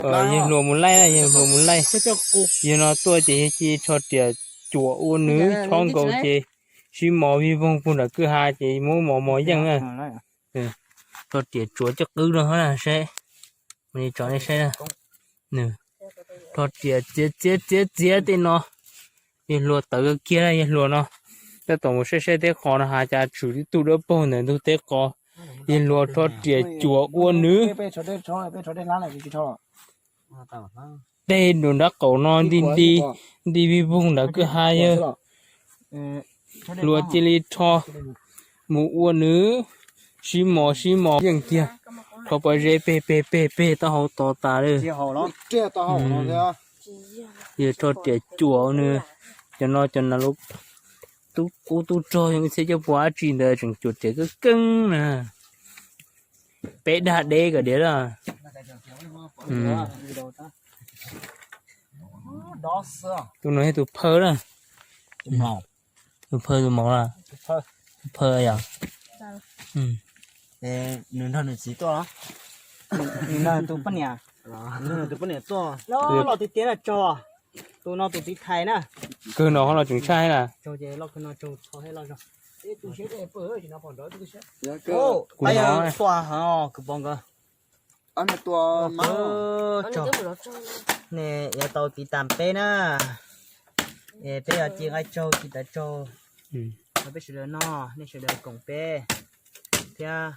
Yawg hluas mus laij, yawg hluas mus laij. Yawg no tuaj ces yawg cia li rho riam cuam ua nws, chob nkaus ces sib mos vij voog puag nram kwj ha ces muab mos mos yeej na. Rho riam tsuav coj qwb no na saib. Mus tso nej saib na. Rho riam txiav txiav txiav txiav tej no. Yawg hluas tawv kiag na, yawg hluas no. Tab tom mus saib saib teb qos no has cas tshwm tib tug dawb paug ntawm ntug teb qos. Yawg hluas rho riam cuam ua nws. Tej nram nrab qaum no nti nti, nti vij voog nram kwj ha yawg hluas cia li rho mus ua nws, sib mos sib mos yeej kiag. Rho pob zeb peg peg peg peg taub hau to tas li. Yawg rho riam cuam nws, cov no cov na lub tub qub tub rog yog ib txhiab cuaj pua dab tsi ntawd tseem cuam riam keeb keeb na. Peb dag deb kom diav lawm. Tus no yog tus phawj na. Tus phawj tus maum na. Tus phawj yog. Nws nrog nws txiv tuaj. Nws nrog tus poj niam, nws nrog nws tus poj niam tuaj. Los tiag tiag na, tsaug. Tus no tus txiv thais na. Kawg no ho los tseem tshaj na. Tsaug ces loj kawg no tsaug txho thiab loj zog. Kuv hnov tuaj heev os kwv Pov nkawd. Tsaug, nej yuav tau tiv tas peb na. Es peb yuav ci nqaij tsaug ci taws tsaug rau peb sawv daws noj, nej sawv daws koom peb thiab.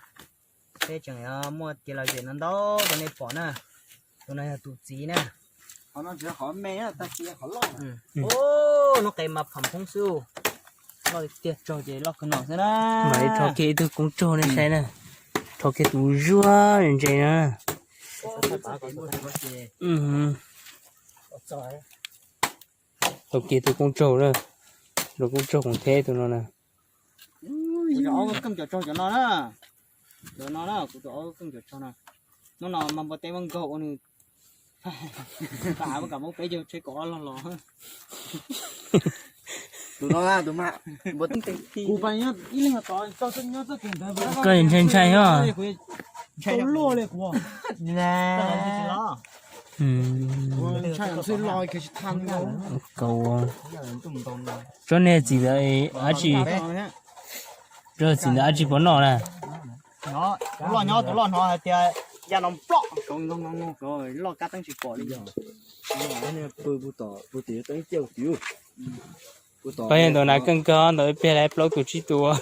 Peb tseem yuav muaj kev lom zem no ntau rau nej pom na. Tus no yog tus txiv na. Qhov no tsis yog qhov me, tag kis qhov loj. Ub, hnub qes mas pham phoob xwb. Loj tiag tsaug ces loj kawg no xwb na. Mam li rho kiag ib tug koob tsaug nej saib na. Rho kiag tus zuag ntse na. Rho kiag tus koob tsaug na. Rau koob tsaug koom thiab tus no na. Kuv cov aub keej cov tsaug cov no na. Cov no na, kuv cov aub keej cov tsaug no. Hnub no mas npua teb muab nkaug ua nws, muab kam muab peb caug tsheb kaum ob log los. Tus no, tus mas, kuv pas nyob ib leeg tod, koj ntshai ntshai os. Ntshai luaj li kuv. Ntshai xwb los kiag tsis tha. Tsob niag txiv ntawd dab tsi, txiv ntawd dab tsi puas noj na? Tus loj nyob, tus loj hnov hais tias ya no ploj, loj kab teeb tsis pom li. Pab yog ntawm na keej kawg ntawd ib pliag lawv plaub tus tsib tus,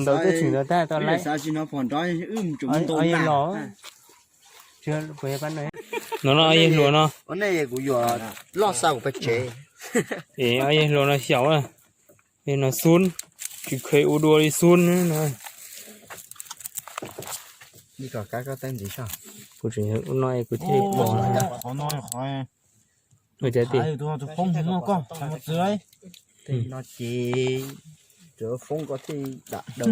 ntawd twb tseem ntawd tag tau lawm. No no yawg hluas no, kuv yuav loj xa kuv pes tsev. Es yawg hluas no xyaum, yawg no xub, tsis kheev ua dua li xub no. Kuv tseem ua no kuv thiaj li pom. Ua cas tias no ces cov foob ko thiaj dam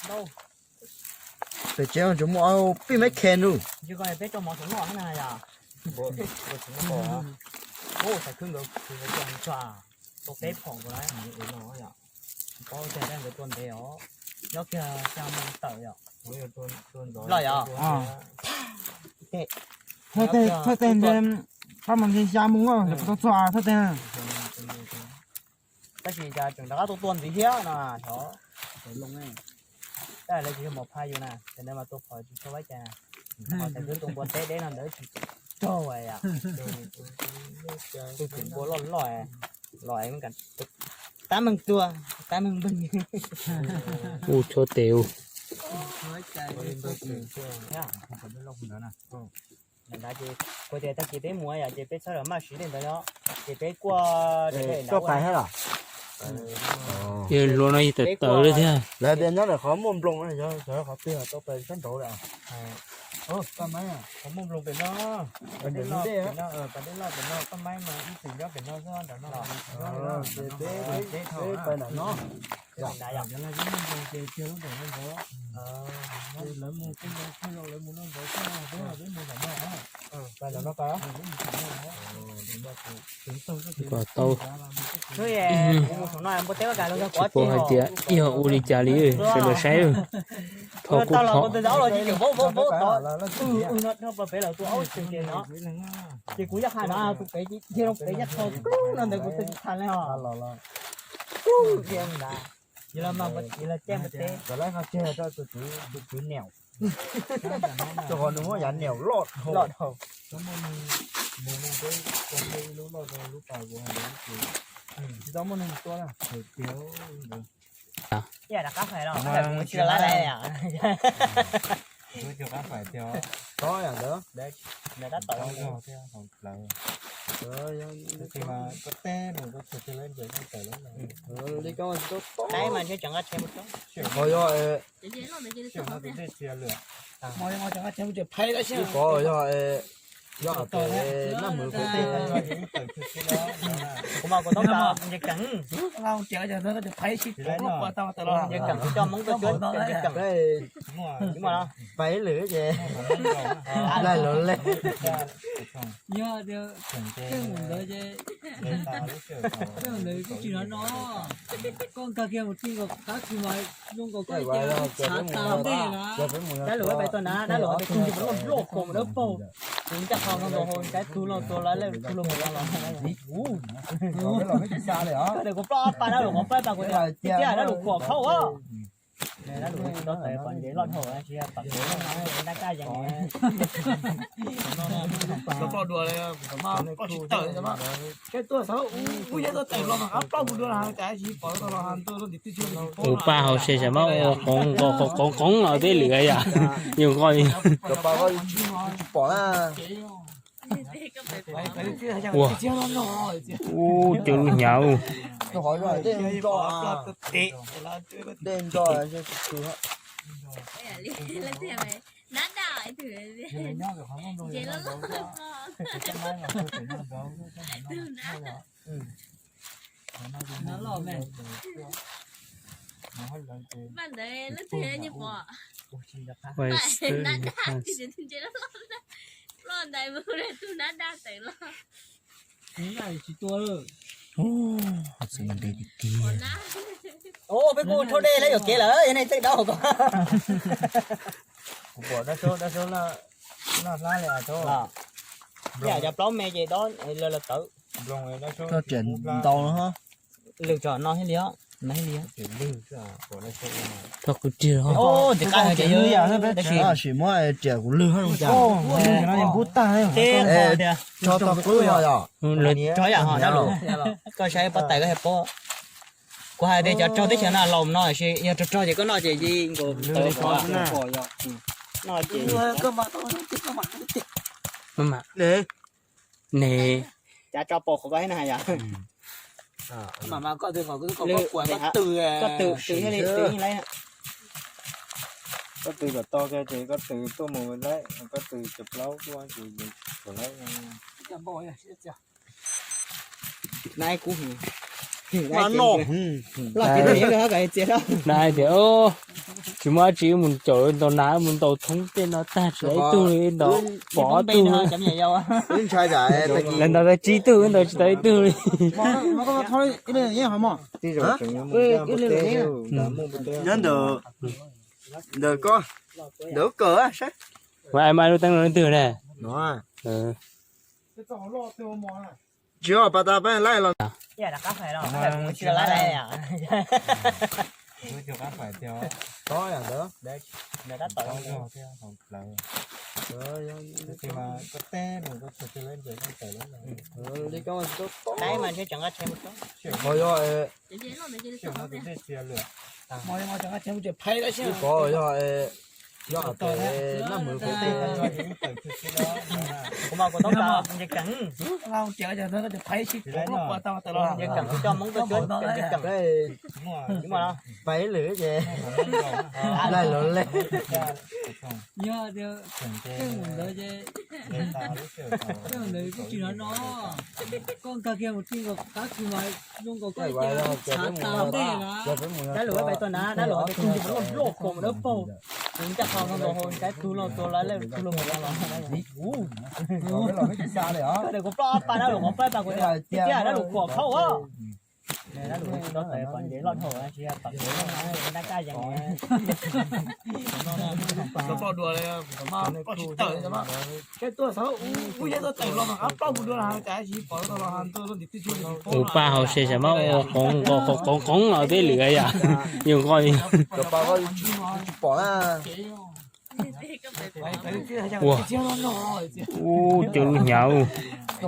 daws. Pem tsev tsuas muaj pib maiv khe nus. Peb phom nkawd lawm, tsis paub tias nkawd tua ntev os, nyob kiag xya moo tawm yom. Loj yom. Thawj teg, thawj teg ntshe pab mas ntshe xya moo lawm puas tau txog thawj teg. Tab sis cas tseem rov qab tuaj tua ntxiv thiab no, xyov. Tab lawv tsis yog mos phaj yus na, ces ntawd mas tua phom tsis tshua vaib cai na. Ho tus npua teb deb no ntawd tsis raug yom. Tus npua loj loj, los tab meeg tua, tab meeg npog. Ua tshuav tes ua. Ntawd ces kuv tias tag kis peb mus yom, ces peb txhob los maj siv tej ntawd os, ces peb kuaj. Koj pais thiab los? Yawg hluas no yawg tawv tawv li thiab. Lawv tias nyob ntawm qhov muaj nploos, qhov twg tau pais sab nraud lawm. Qhov muaj nploos pem no, pas dej loj pem no, pas dej loj pem no, koj maib mas ib txwm nyob pem no xwb ntawm no. Ces peb pais ntawm no. Kom tau. Tsis paub hais tias yog ua li cas li, sawv daws saib. Thov kuv thov. Ces kuv yog hais no tus pem, cia rau pem nyob qho no ntawd kuv twb tsis tham li os. Yog los mas, yog los caij mus teb. Tus kwv niam, tus qhov nws muab yav niam loj dhau. Tsis tau muaj neeg tua na. Ib yam rov qab fais los, mus tsis tau lawm. Tus qab fais tiag, tob yam ntawd. Tab tom koj teb mus koj tsis tau lawm. Li koj tsis tau tob mas ntshe tseem nqa tsheb mus tsob. Qhov yog, ib qhov yog, yog pem naj mws pem. Kuv mas kuv tau nce keem. Nce keem coj Hmoob tuaj, nce keem. Pais lwm ces laig luv li. Yog tias keej mus ntawd ces, keej mus ntawd kuj tsis hnov no. Koj nkag kiag mus txij nkaus qab tsuas mas zoo nkaus koj ib ce tshav tas ntej na. Dab laug pais tuaj na, dab laug pais tug nce mus loj loj kos mus dawb paug. Kuv ncaj qhov no nkaus hauv ntsais tug loj tua lawv lawm tug loj mus los. Koj tias kuv plaub ob pab dab laug qhov plaub pab kuv tias tiag dab laug khuam khaub os. Dab laug tsis tau tawm pom nce loj dhau tsis yog pom kev loj no dab kaj yees. Plaub dua, plaub tsis tawm. Peb tuaj xav ub ub yeb tuaj tawm los mas qab plaub mus dua los cas tsis pom los tus paj hauv se xav mas ua qoov qoov qoov los peb lwm yom. Yus nqo li. Cov paj tsis pom na. Ua, ua cov lub hnyav ub. Dej nrog. Ua, tsis tua lawm. Ua, peb kuj thauj dej lawm yuam kev lawm yog nej txeej dab hauv ko. Kuv pom dab sab, dab sab laj hlab li os. Yam cov plaub me ces dob lawv los tawv. Koj riam ntau no. Lwm tsom no thiaj li os, no thiaj li os. Tog qwb rig os. Sim muab riam kuv lwg os. Tso tog qwb yog yom. Tso yam ho dab laug, koj saib pob tais koj thiaj paub. Kuv hais tias cov raug teb chaws no laus no, yog raug raug ces koj noj ces yeej nkaus tawv. No ces ne, cav tso pom qhov koj thiab na yom. Koj tw, tw thiaj li tw yeej laib. Koj tw kom to kiag ces koj tw tuaj mus laib, koj tw cov plaub tuaj ces kom laib. Nab kub, nab tias tsis muaj dab tsi mus caum ntau nas mus ntaus thoob tej no tag tsis tau ib tug li, ntaus pom ob tug. Lawv ntaus tau tsib tug, ntaus tsis tau ib tug li. Nyob ntawm, ntawm koj, ntawm kawm saib. Mas mas lub teeb no leej twg ne? Tsis yog pas tas peb laij los. Qhov yog, qhov yog, Yog tes naj mws kuv mas kuv tau tas nce keem. Nce keem coj Hmoob tuaj cuab nce keem. Pais lwm ces laig los le. Yog tias tej mus ntawd ces, tej mus ntawd kuj tsis hnov no. Koj nkag kiag mus tij nkaus qab kis mas zoo nkaus koj tias tshav tas ntej na. Dab laug pais tau na, dab laug tias tus loj loj koom dawb paug. Kuv ncaj qhov no nkaus hauv ntsais tus los tus lawv tus los mus los. Kuv plaub ob pab dab laug, kuv plaub pab kuv tias dab laug kuam phauj os. Dab laug tsis tau tawm pom ntev loj dhau tsis yog tom ntev loj dab kaj yees. Tsis tawm, ub yeb tawm los mas qab plaub mus dua los cas tsis pom los. Tus paj hauv se xav mas ua qoov qoov qoov los peb lwm yom. Yus nqo li. Ua, ua cov lub hnyav. Peb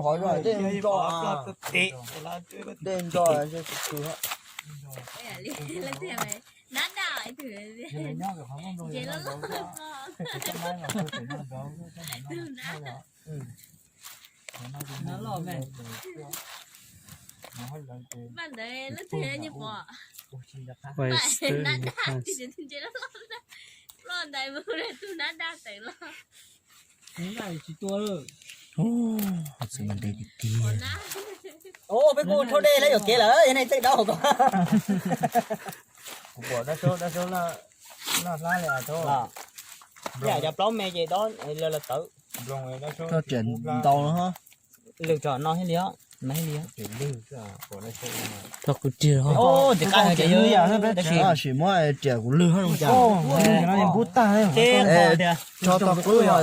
kuj thauj dej lawm yuam kev lawm, yog nej txeej dab ko. Kuv pom dab saub, dab saub laj hlab li. Yam cov plaub me ces dob lawv tawv. Txiam ntau no. Lwm tsom no thiaj li os, no thiaj li. Tog kuv rig. Tab sis muab riam kuv lwg. Pub tag. Tso tog qwb os.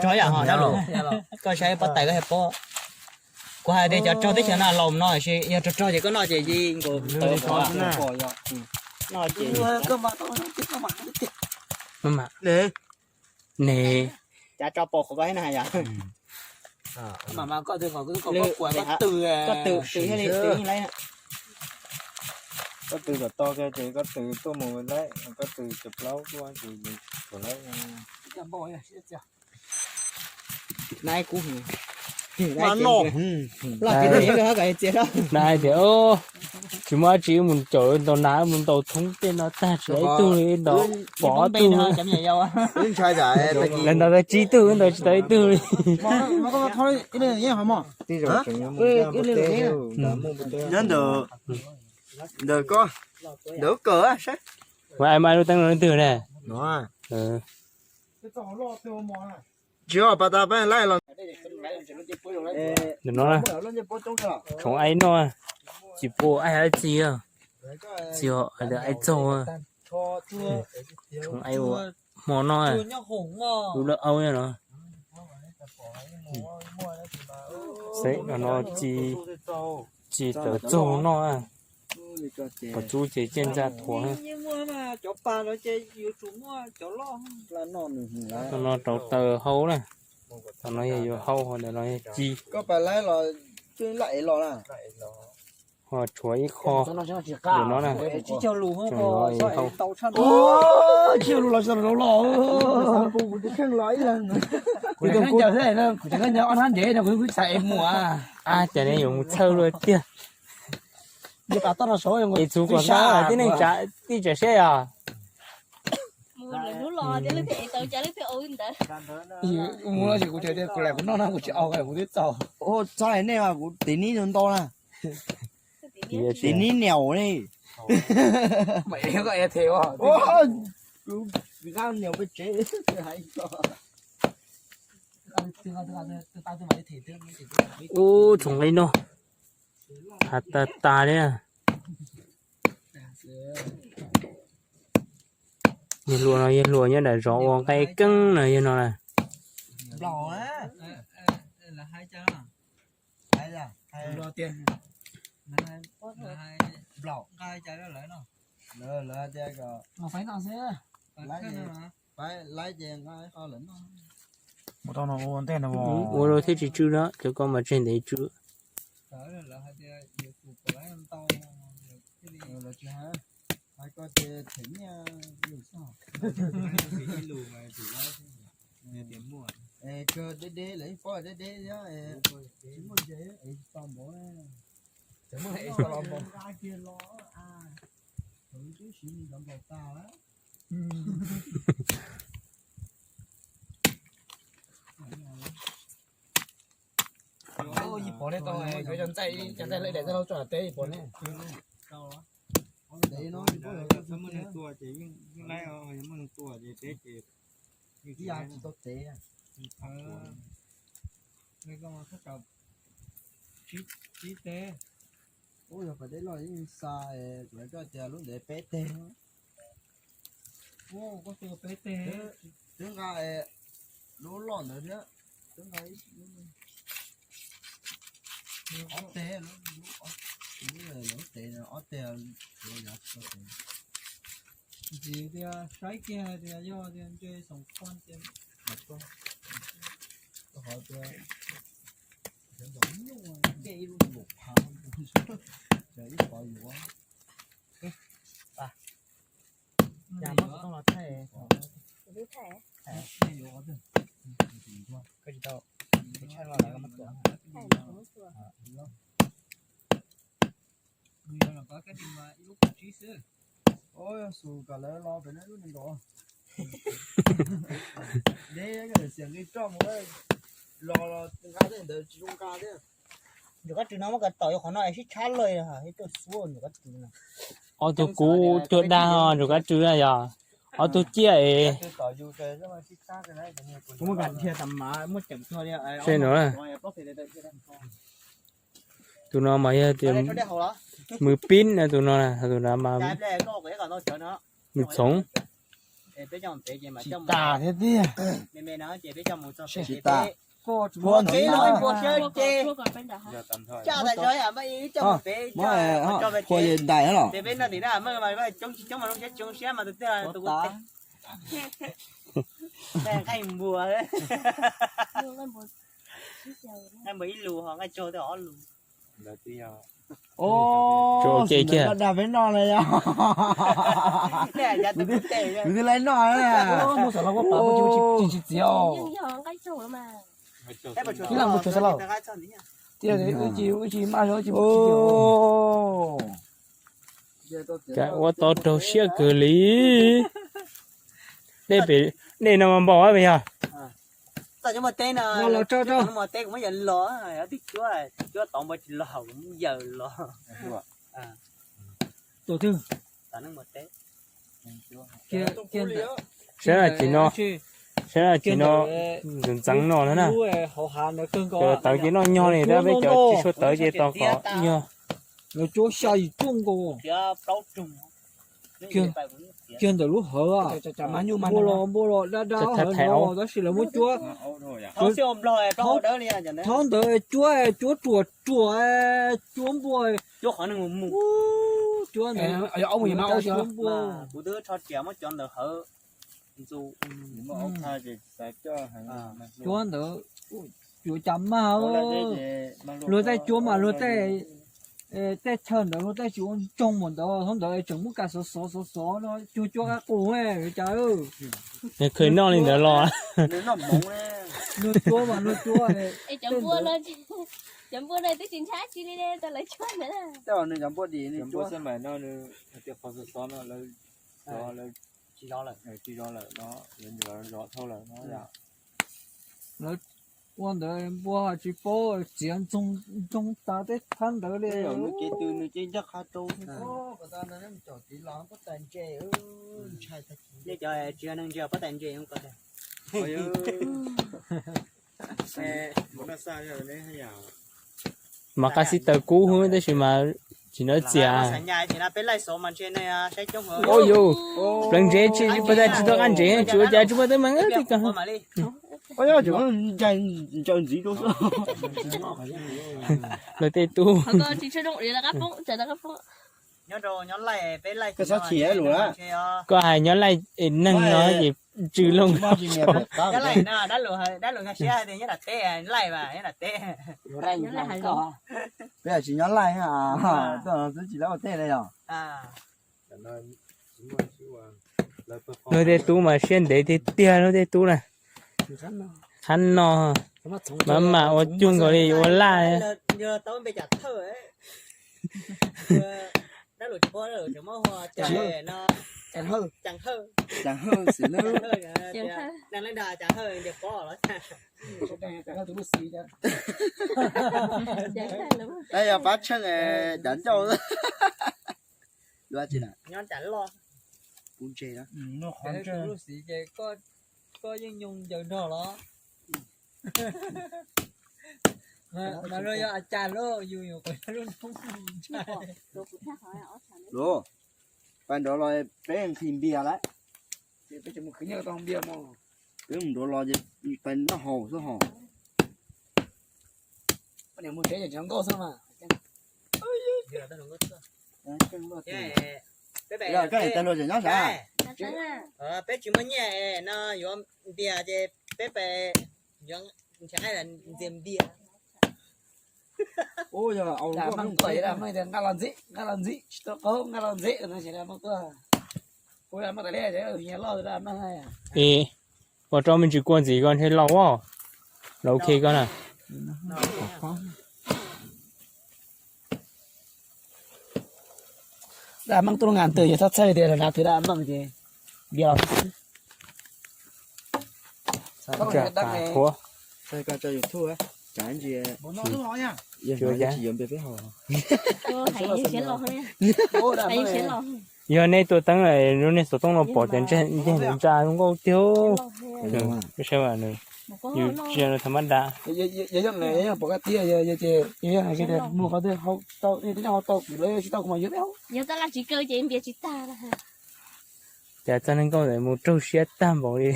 Tso yam ho dab laug, koj saib pob tais koj thiaj paub. Kuv hais tias cov rog teb chaws no laus no, yog rog rog ces koj noj ces yeej nkaus tawv pom. Noj ces ne, cav tso pom qhov koj thiab na yom. Koj tw, koj tw thiaj li tw yeej laib. Koj tw kom to kiag ces koj tw tuaj mus laib, koj tw cov plaub tuaj ces tuaj laib. Nab kub, nab tias tsis muaj dab tsi, wb mus caum ntaus nas, wb mus ntaus thoob tej no tag tsis tau ib tug li, ntaus pom ob tug. Lawv ntaus tau tsib tug, wb ntaus tsis tau ib tug li. Nyob ntawm, ntawm koj, ntawm kawm saib. Ua, ai mas lub teeb no leej twg ne? Tsis, pas tas peb laib los. Ntawm no, tshoov aib noj, tsis pub aib hab txiv, txiv hais tias aib txaug. Tshoov aib ua hmo noj, lub laj aub no. Xeeb no, txiv tawv txaug noj. Qhov tsub ces ciaj ntxa thuav. No rau taws hau na. Tam no yog yuav hau, ho ntawm no yog ci. Ho tshuav ib qho ntawm no na. Tseem yuav hau. Ab, cas nej yuav mus txhawj luaj tiag. Es txuv kom ntawd tib neeg tib tsav siab yog. Txhob hais nej mas kuv tiv nib ntau na. Tiv nib niam ne. Niam peb tsev. Ub, tsoom nqaij no hav tas tas li. Yawg hluas no, yawg hluas nyob nram zos ua nqaij keeb no, yawg no na. Ua rau thiaj tsis tsw na, cov ko mas tseg ntev tsw. Ib lus mas tsis laib, tias muaj. Es kawg deb deb lawm, ib pob deb deb thiab, tsis muaj ze es tsis tau npaum. Txawm muaj es tsis tau los npaum. Thaum twb siv nws cov nplaum tas. Ib pob ne tau, cov ntxaij, cov ntxaij lawv daim txaj laub tso teb ib pob ne. Txawm muaj neeg tua ces yeej laib, yog muaj neeg tua ces teb ces ib yam tsis tau tev. Tsib teb. Ub, yog pas deb loj yeej xa, kuv hais koj tias lub ntawd peb teg. Koj tua peb teg. Twb nqa lub loj ntawd thiab, twb nqa ob teg, lub, lub, lub teg ob teg, yav tsis tau tev. Ntxiv tias saib kiag hais tias yog tias nce xoom koj ces, koj qhov tias nce ib lub npaum phav, ib qhov yuav. Koj tsis tau, kuv tshaj no lawv muab tua. Ub, yog xus kom lawv los pem no lub neeg nkaus. Deb, xiam nqi roj mus, los los nqa tej ntawd tsis zoo nqa thiab. Nram kab tswv no muab kav tom yuav qhov no es sib tshab lawm, tuaj xub nram kab tswv no. Ob tug kub cuag dag nram kab tswv na yog. Ob tug ciaj es. Kuv muab kav dhia tas mas muab ceem tuag li. Seb no, tus no mas yog tias mws pib na, tus no, tus no mas mws txhoov. Tsis tas thiab tiag. Tsis tas. Qhua yawg ntais los. Nqaij ib lus ho nqaij tsaug tej ob lus. Tsuas ua ke kiag. Dag peb noj na yog. Kuv twb laib noj na. Mus xav los ua pam mus tsis txiav os. Ib leeg mus tsuag xav los. Tiag, wb tsis, wb tsis maj, wb tsis mus tsis txiav. Ua tau raug siab kawg li. Dej pem, dej no mas npaum ab yog. Txoj cov muaj teb no, muaj teb kuv muab yawm los, yog twb cuab, cuab tod npua tsis los kuv muab yawm los. Saib na, cis no, saib na, cis no ntxeev ntxeev no na. Cov tawv ces noj nyog li, tab peb cov tsis tshua tawv ces tos kom nyog. Lawv cuab xya yim rooj nkaus. Kiag ntawm lub hawv, npua los, npua los dab dab hawv no, tab sis lawv muab cuab. Thaub ntawd cuab, cuab ruam ruam, cuab npua. Cuab ntawd, cuab npua. Cuab ntawd yuav cas mag, luag tej cuab mas luag tej, tej chaw ntawd luag tej tsis ua ntsoog npaum ntawd, thaum ntawd tseem muab kas xov xov xov xov no cuag cuab qab qus yuav cas. Nws khwv noj li ntawd los. Luag cuab mas luag cuab. Cov npua no twb tsis ntshai tsi li, tau lawv cuab ntawd. Cov npua dim, cov npua xab mais no, tias qhov xov xov no lawv, lawv tsis zov lawm no, lawv zov dhau lawm no. Lawv ua ntawd npua tsis paub txiav ntsoog tas tej thab ntawd li. Nej cov tsis yog neeg ntse pob tais ntse. Mas qab xib taws kub hwb tab sis mas tsis nov txias. Peb laij xov mas ntshe saib coob. Ua yus, pleev ntsev tsis puas tas tsis tau qab ntsev tsis ua cas tsis muaj teeb meem li. Luag tej tub. Koj hais nyob laij neeg no ces tsw looj. Peb tsis nyob laij, twb tsis lab ua teb li os. Luag tej tub mas siab ntev tiag tiag, luag tej tub na. Qhab no, mam mam ua cuag nkaus li yuav ua laj. Yog pab tsheej cav ncauj. Nyob cas loj. Pub ntseg na. Lub xim ces koj yeej nyoog ncaws nrog los. Mas luag yog a cas los yus yuav kom lub ntshai. Luag, pais nrov los peb nqhis npias lawm. Peb mus nrov los ces pais noj haus xwb hos. Koj tsis tau luag tseem nyob sav? Peb tsis muaj nyiaj no yuav npias ces peb pais yuav ntshe ntxias npias. Ua rau me ntsis kua ntxiv ko ntshe loj. Es ua rau me ntsis kua ntxiv ko ntshe loj os. Los ok koj na. Dab meej tuaj nqa ntws ces txhob txhawj tias los nav twv dab meej ces npias los xwb. Txhob qhuav. Txhob tso YouTube, tsav ntsis. Tsis yuav npias peb haus. Yog nej tua teeb lawm, nej xov tooj no pom tias ntseg ntsa zoo nkauj tiag. Saib nws, yus tsia no tha mab da. Yog tsis tau kuv mas yog. Yog tab laj tsis kaw ces npias tsis tag. Cas txoj neej nkauj ntawd mus raug siab tag npaum li.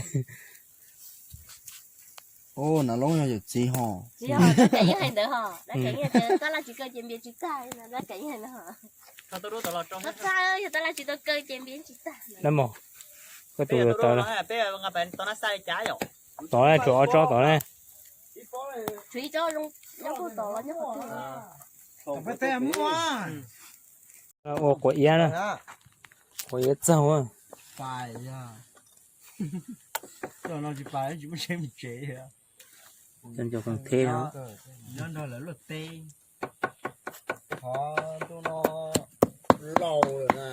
Nav Loob yog yawm txiv hos. Tsis yog, Dab Kam yeej hais ntawd hos, Dab Kam yeej hais tias tab laj tsis kaw ces npias tsis tag, Dab Kam yeej hais ntawd hos. Txhob txhawj, yog tab laj tsis tau kaw ces npias tsis tag. Dab Mos, koj tus tawv los? Tod, tshuav ob tsob tod ne. Tshuav ib tsob zoo nyob puag tod los nyob qhov twg? Ua quav iab na, quav iab txaug. Cov no tsis pais tsis muaj tsheb mus tsev. Cov no cov koom theb no. Nyob nrog lawv luaj teb. Qhov ntuj no laus lawm na,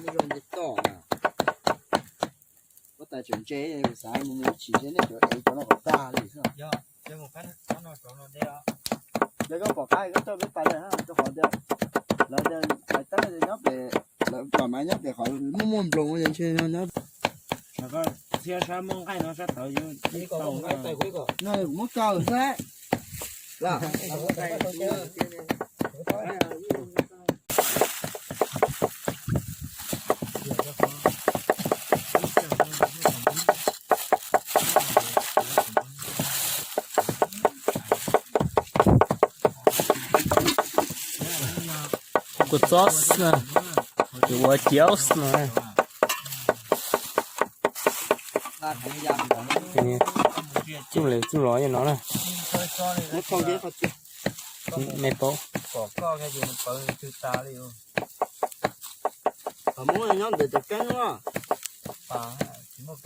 muaj zog nce toj na. Huab tais tseem ntse, xav mus mus ib chim ntshe nej cov ev cov no kom tag li xwb. Yog koj pom qab koj coj peb pais lawm, rau qhov tias lawv tias hais teeb tias nyob pem, lawv pom mas nyob pem qhov muaj muaj nploos ces ntshe nyob. Txhia sab muaj nqaij no sab tawv no kuv muab kaw xwb. Kuv txob na, kuv ua ciav na. Txuj le txuj los no na. Me paub. Pam Hmoob nyob ntawm cov keeb no. Tsis muaj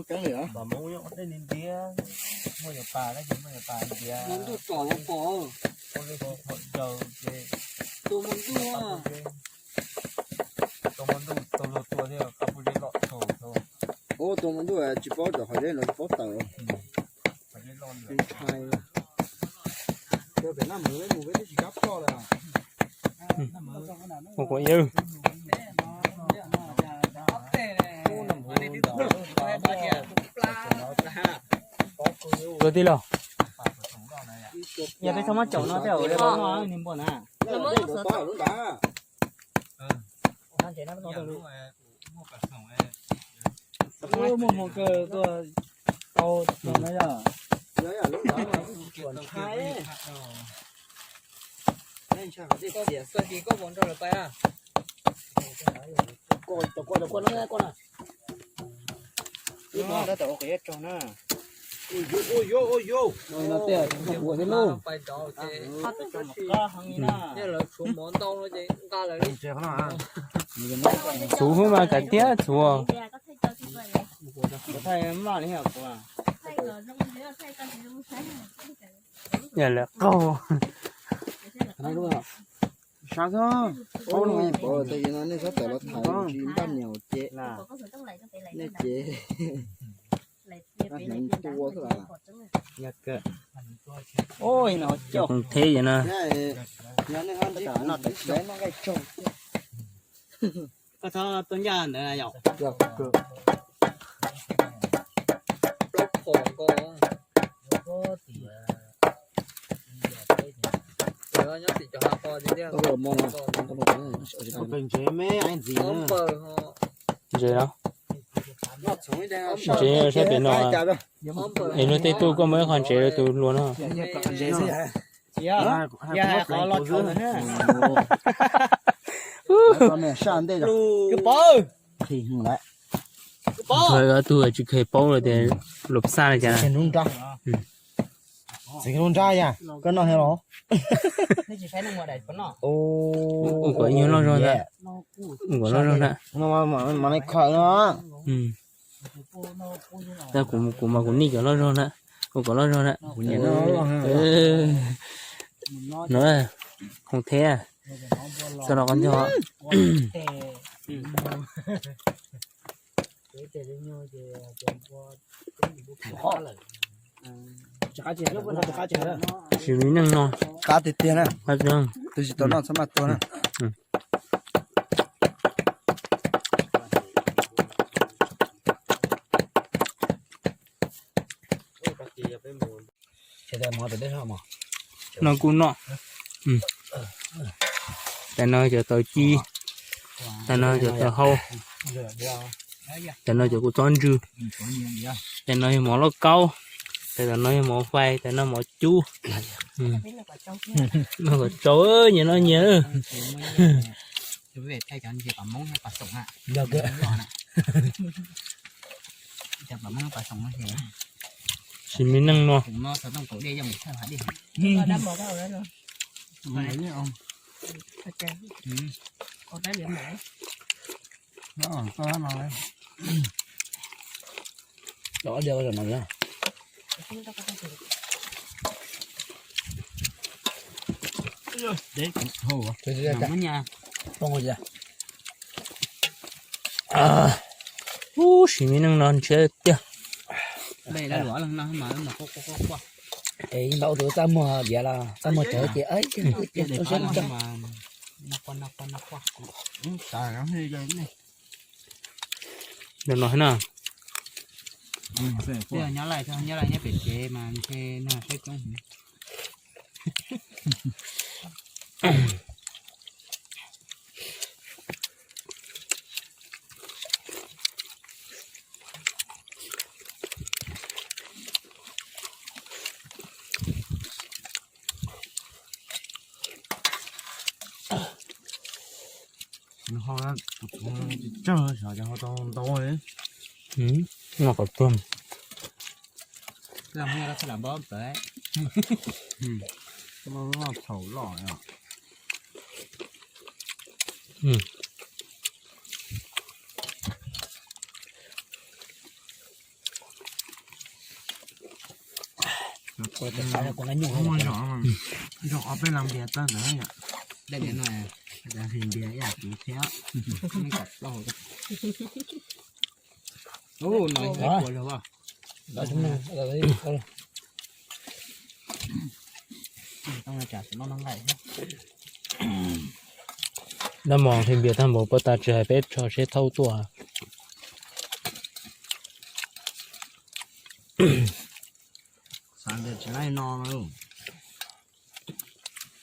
keeb li. Muaj yog pas tab sis muaj yog pas ntiav. Hmo ntuj tsom los pom. Ua li hmo ncaws ces tua hmo ntuj. Tua hmo ntuj tua luag tua thiab qab puj zeb loj thaum. Ua tua hmo ntuj tsis paub cov qhov zeb no tsis paub tawm. Ntshai. Ua pem Naj Meuv peb mus peb twb tsis kam ploj lawm. Ua quav iab. Tua tij laug. Yog peb txhob muab caum no tej zaum nws npua na. Muaj hmoo kaw tuaj tau no yog. Koj vauv nrog lawv pais a. Tab tom ua qias ib tsoog na. Ua yuav ua yuav. Pais nrov ces nyob lawv tshuav mov ntau no ces nqa lawv li. Txhuv xwb mas kav tiab txhuv. Yog lawv qaug. Sab xwb. Pov, tej no nej txhob tawm los tham tsis npaj niam ces nej ces hneev tua xwb. Cov koom theb no. Koj txhob tuaj ncaj ntawd yom. Ntses me ntxiv. Ntses no. Ntses saib pem no. Es luag tej tuaj koj muab ib qho ntses rau tus hluas no. Tus tsis kheev paub los tias luag xaj li cas. Txiv lub nrab yog koj noj thiab los? Ua kom ib nyuag loj zog ntag. Ua kom loj zog ntag. Mas nej khaws no. Kuv, kuv mas kuv nim cov loj zog na. Ua kom loj zog na. No, koom theb. Txog los koj nco. Sim li neej no. Qab tiag tiag na. Qab tiag. Tus tsis tau noj txhob maj tuag na. No kuj noj. Tam no cov taws ci, tam no cov taws hau, tam no cov kua txob ntsws, tam no yog mov lauj kaub, tam no yog mov fais, tam no mov cub. Noj kom tsau, nyias noj nyias. Sim li neej no. Ub, sim li neej no ntshiab tiag. Ib ntaub tus txaj muag diav los txaj muag cawv ces. Nyob lais, nyob lais nyob pem tsev mas ntshe nag saib coob heev. Tsawg xyov ces ho tau ntau li. Noj kom tuag. Noj txhaum loj. Muaj zog, zog ob peb las npias tag ntawd yom. Npias ib yam kuv thiab. Ub, no ua zog. Noj mov nqhis npias tag npaum poj tas tsis hais peb tso seb thaub tuaj.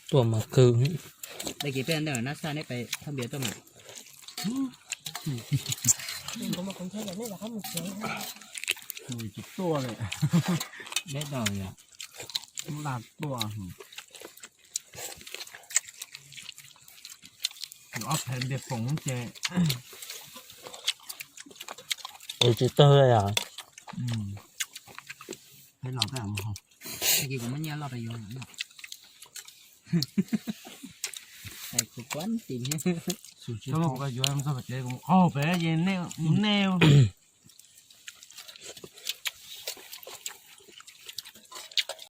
Tuaj mas kawg. Dab kiv peb ntawm nab xaj neb pais thauj npias tuaj mas. Mus tsis tuaj li. Deb dau yom. Laj tuaj. Ob phev npias foom ces. Es tsis tawg li yom. Peb los peb mus haus. Dab kiv kuv muab nyiaj loj rau yus. Kuv kuv tis thiab. Txhob muab kuv yuav mus txog pem tsev, kuv mus qaug pem ces nej, nej